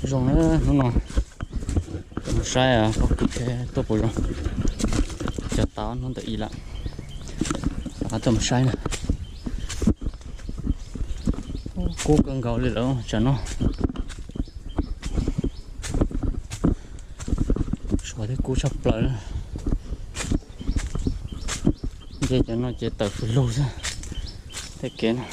Zoo na, hnub no mus saib pob kws seb tuaj puas zoo. Cov tau hnub ntawm ib lawm, rov qab tuaj mus saib na. Kub kawg nkaus li lawm tsam no. Suav thiab kub tshaj plaws. Nce cov no ces tawm fws lug xwb. Tej kev no.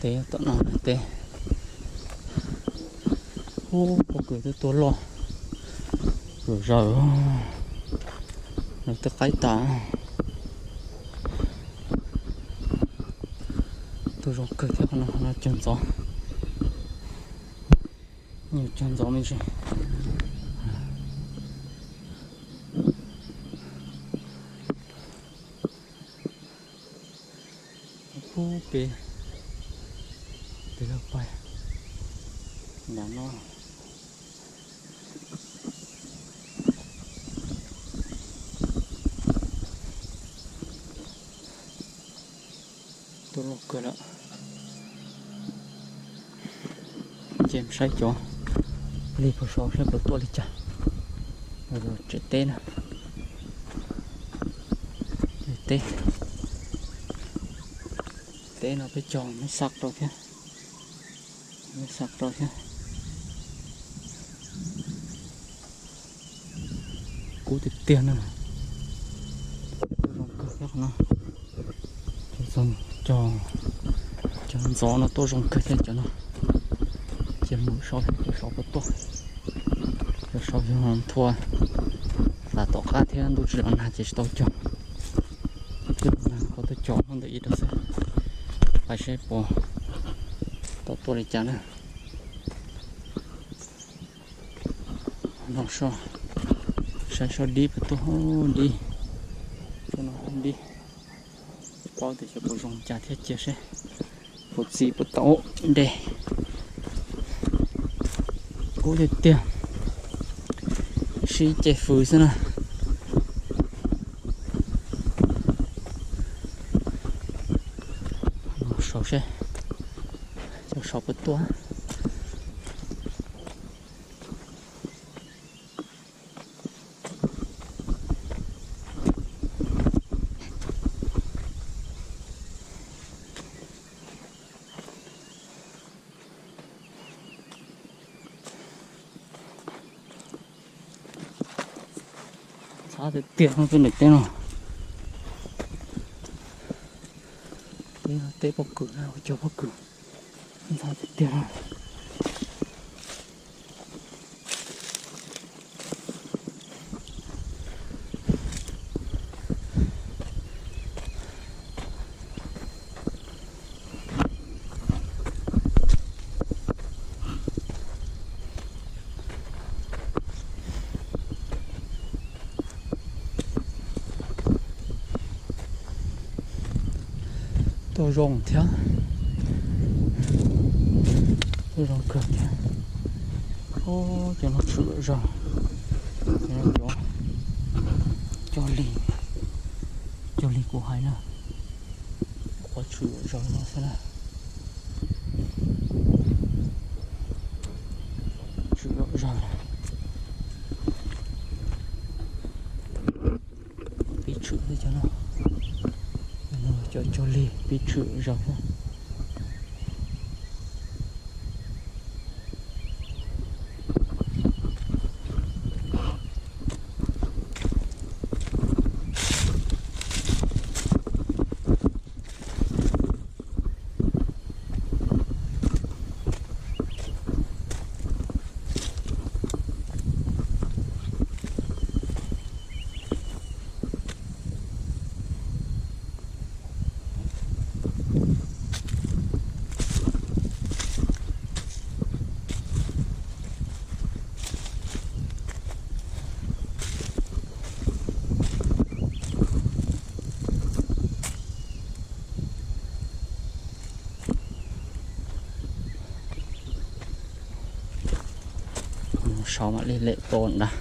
Teb tom no teb. Ub, pob kws twb tuaj loj zom zaws, nws twb qaib tas. Tuaj zoo kawg thiab, qhov no cog ntxov, nyuag cog ntxov me ntsis. Pub pem, pem lawv pais nram no. Tuaj loj kawg lawm. Ces saib cov lig puag saud saib puas tuaj li cas. Tsev teb na. Teb, teb no peb cog me xav rau thiab. Me xav rau thiab. Kub tiag tiag na. Tuaj zoo kawg thiab qhov no. Cov, cov ntxov no tuaj zoo kawg thiab cov no. Ces mus saib cov saud puas tuaj. Cov saud yog nthua tas tom qab thiab ntuj tsis los nag ces tsis tau cog. Ntuj tsis los nag qhov tuaj cog hnub ntawm ib rau xwb. Pais seb puas tau tuaj li cas na. No so, saib so dib puas tuaj dib. Tuaj no dib. Tsis paub tias xyov puas zoo cas thiab cia seb puas txi puas tau de. Kub tiag tiag, sib ce fws xwb na. Saud seb, cov saud puas tuaj. Ntxhab tiag tiag no peb ntawm teb no. Teb no teb pob kws na, ua cog pob kws. Ntxhab tiag tiag no. Tuaj zoo thiab, tuaj zoo kawg thiab. Cov no tshwm zog, cov, cog li, cog li kuv hais na, qhov tshwm zog no xwb na. Tshwm zog, pib tshwm xwb cov no, cov cog li pib tshwm zog xwb. Tshov mam li lem to ntag.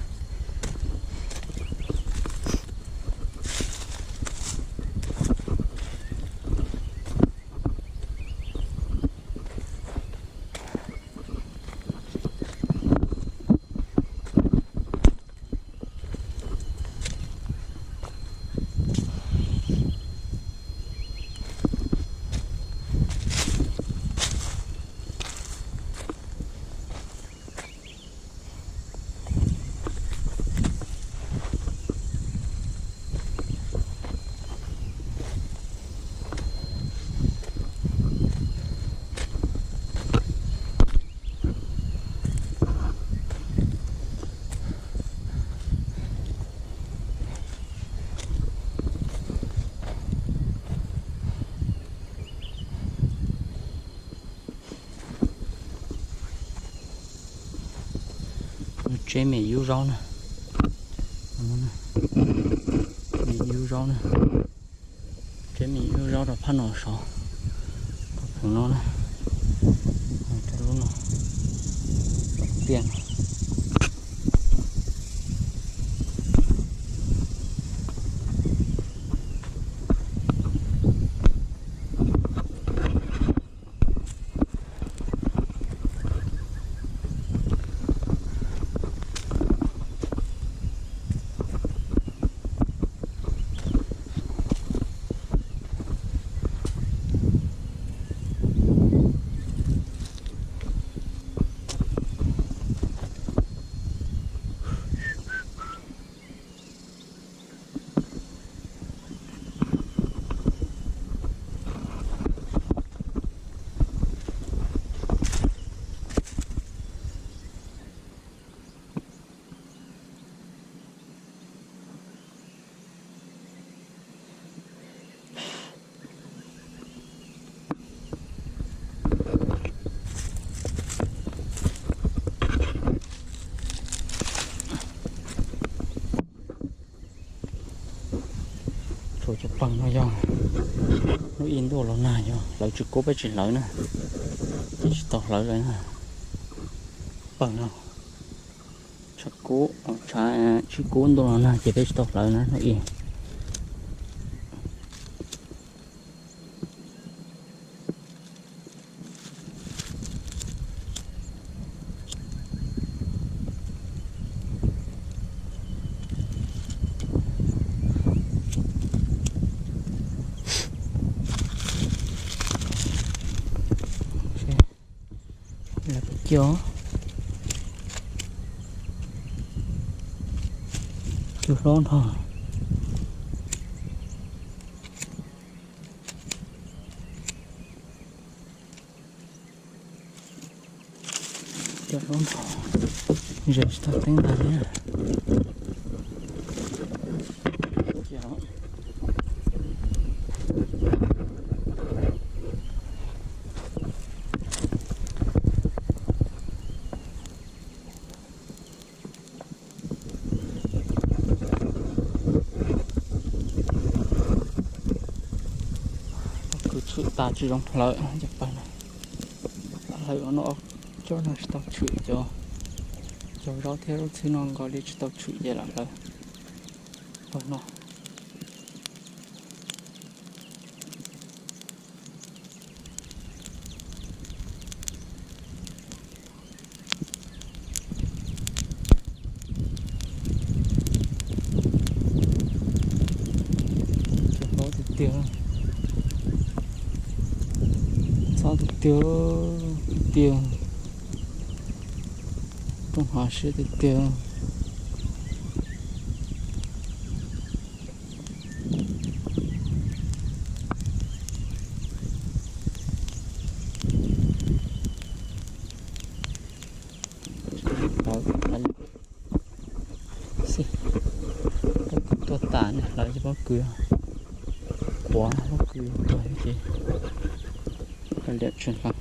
Tseb me yub zaub na. Me yub zaub na. Tseb me yub zaub rau phab no sov. Khoom no na. Rau lub no. Tiaj no. Tshuav cov pawg no yog hnub ib ntuj los nag yog hlawv tsis kub peb tsis hlawv na, ces tsis tau hlawv lawm na. Pawg no tshav kub, tshav, tsib kub ntuj los nag ces peb tsis tau hlawv na hnub ib. Lawv cog, cog hlob nrho. Cog hlob nrho, ze tsis tau teeb ntag li. Pob kws tshwm tas tsis zoo hlawv cov pawg no. Lam hlawv no, cov no tsis tau tshwm, cov, cov zaub thiab zaub txhwb no nkaus li tsis tau tshwm ces lam hlawv pawg no. Cog hlob tiag tiag, txhob tiag tiag, tiag tiag, rooj hav siab tiag tiag. Pob kws tuag tas ne, hlawv cov pob kws, quav pob kws tuag ces liam tsis hlawv.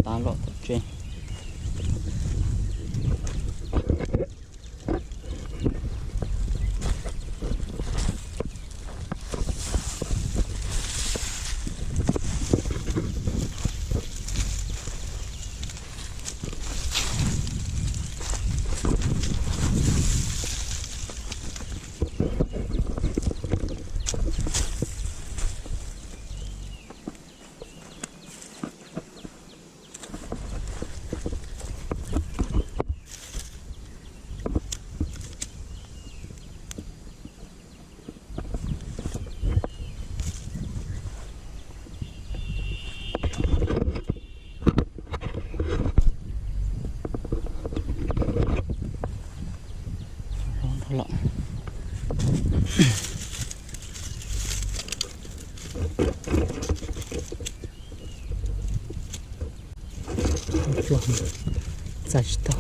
Tav lom tom tsev. Txais tsis tau.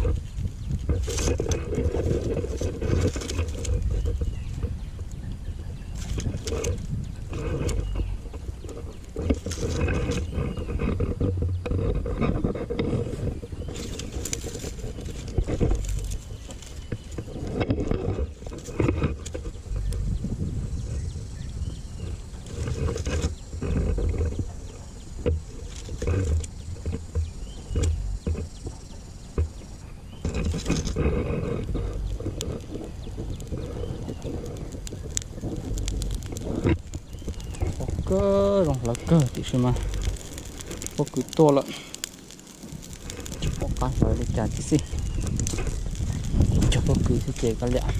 Pom kawg, zoo hlawv kawg tiam sis mas pob kws tuaj lawm, tsis pom qab hlawv li cas tib xwb. Cog pob kws xwb ces kav liam.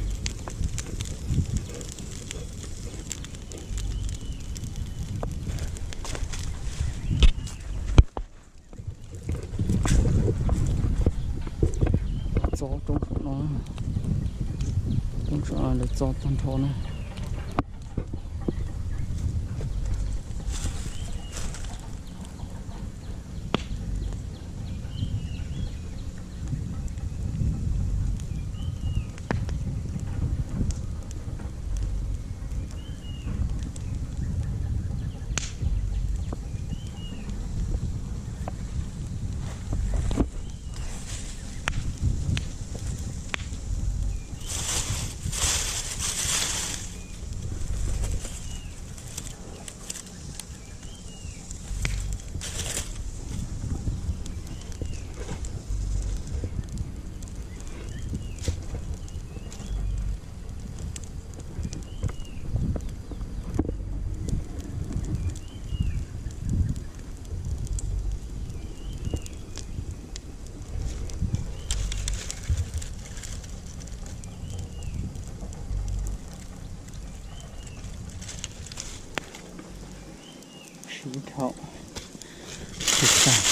Txo roob saum no, roob saum no lawv txo tag nrho na. Sib dhau tsis tag.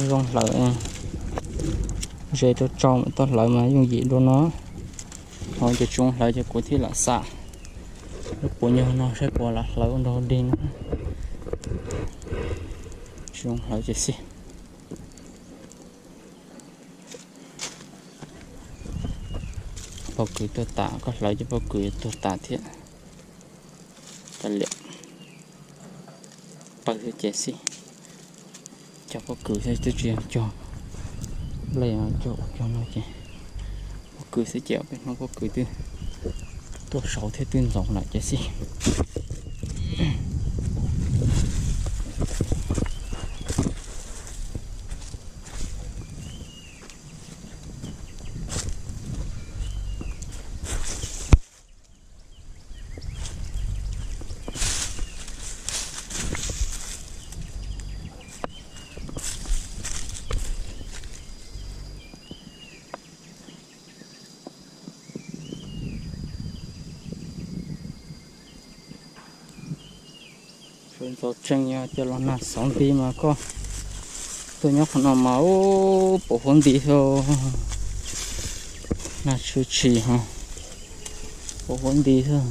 Zoo hlawv, ze rau tsau mam tau hlawv mas yooj yim dua no. Ho ces tsis zoo hlawv ces kuv thiaj lam xam lub puav nyuag no saib puas lam hlawv ua nrog dig no. Tsis zoo hlawv ces xij. Pob kws tuag tas, koj hlawv ces pob kws tuag tas thiab. Kav liam, pawg xwb ces xij. Cog pob kws xwb twb tsis yog cog nplej, cog ub cog no ces pob kws xwb ces peb hnub pob kws twb tuaj saud thiab twb ntxoov lawm ces xij. Sawv ntxov tsees yog cov los nag xov nti mas koj tuaj nyob qhov no mas ub, pos huab nti xwb. Nag tshwm tshis ho pos huab nti xwb.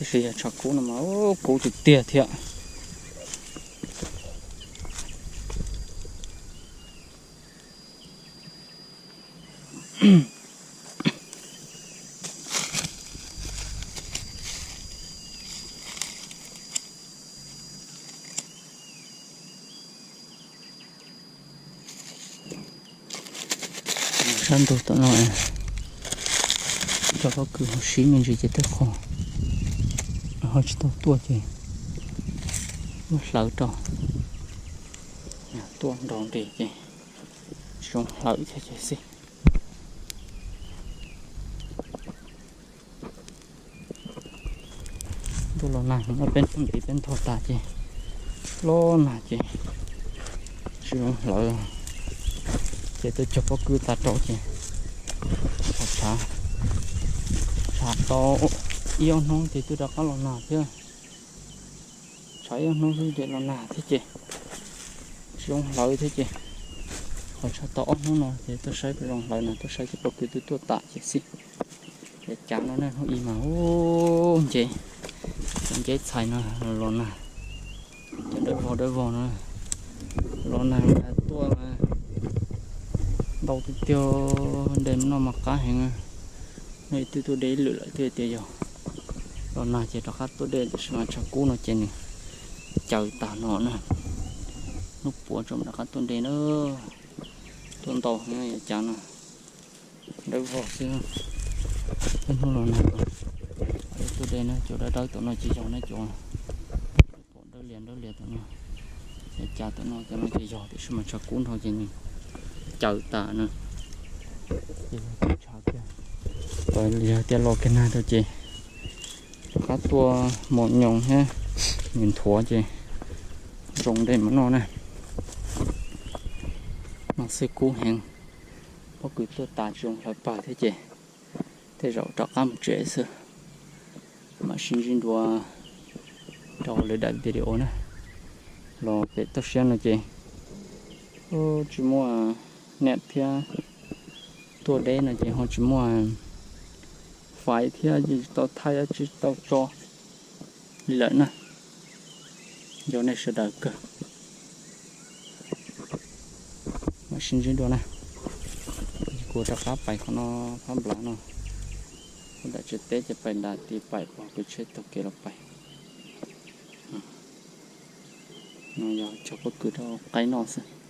Tab sis yog tshav kub no mas kub tiag tiag thiab. Sab ntug tom no, cov pob kws ho sib me ntsis ces twb qhuav, ho tsis tau tuaj ces muab hlawv rau, tuaj nrog nres ces tsis zoo hlawv thiab ces xij. Ntuj los nag no peb hnub ntiv peb ntog tas ces los nag ces tsis zoo hlawv, ces tuaj cog pob kws tas rau ces tshav, tshav tau ib ob hnub ces twb rov qab los nag thiab. Tshav ib ob hnub xwb ces los nag thiab ces tsis zoo hlawv thiab ces, qhov tshav tau ob hnub no ces tuaj saib puas zoo hlawv no, tuaj saib cov pob kws twb tuaj tas ces xij. Ces cav no ne hnub ib mas ub nce, cov nceb txhais no los nag, cov dawb vog dawb vog no los nag tuaj ntau tiag tiag, de noj mas qab heev. No twb tuaj de ib lwm lawm twb tias yog los nag ces rov qab tuaj de, tiam sis mas tshav kub no ces nws caws tas no na. Hnub puav tso mam rov qab tuaj de na. Tuaj ntau heev, cav no dawb vog xwb. Ib hnub los nag, tuaj de na, cov dawb dawb tom no ces yog ne, cov pom dawb lias dawb lias tom no. Cav tom no, cov no ces yog, tiam sis mas tshav kub nrho ces nws caws tas na. Ces yog tias los kiag nag rau ces rov qab tuaj mos nyoos thiab nws nthuav ces zoo de mam noj na. Noj xwb kub heev, pob kws tuaj tas tsis zoo hlawv pawg thiab ces tej zaum rov qab mus tsev xwb. Mam sib ntsib dua rau lwm daim video na. Los pem toj siab no ces tsis muaj net thiab, tuaj deb no ces ho tsis muaj faiv thiab, tsis tau thaij tsis tau tso li lawm na. Yog nej sawv daws kawg, mam sib ntsib dua na. Kuv rov qab pais qhov no, phab nplad no, ub dam tsev teb ces pais nram tid pais pog kwv tsheb taug kev los pais. No yog cog pob kws rau qaib noj xwb.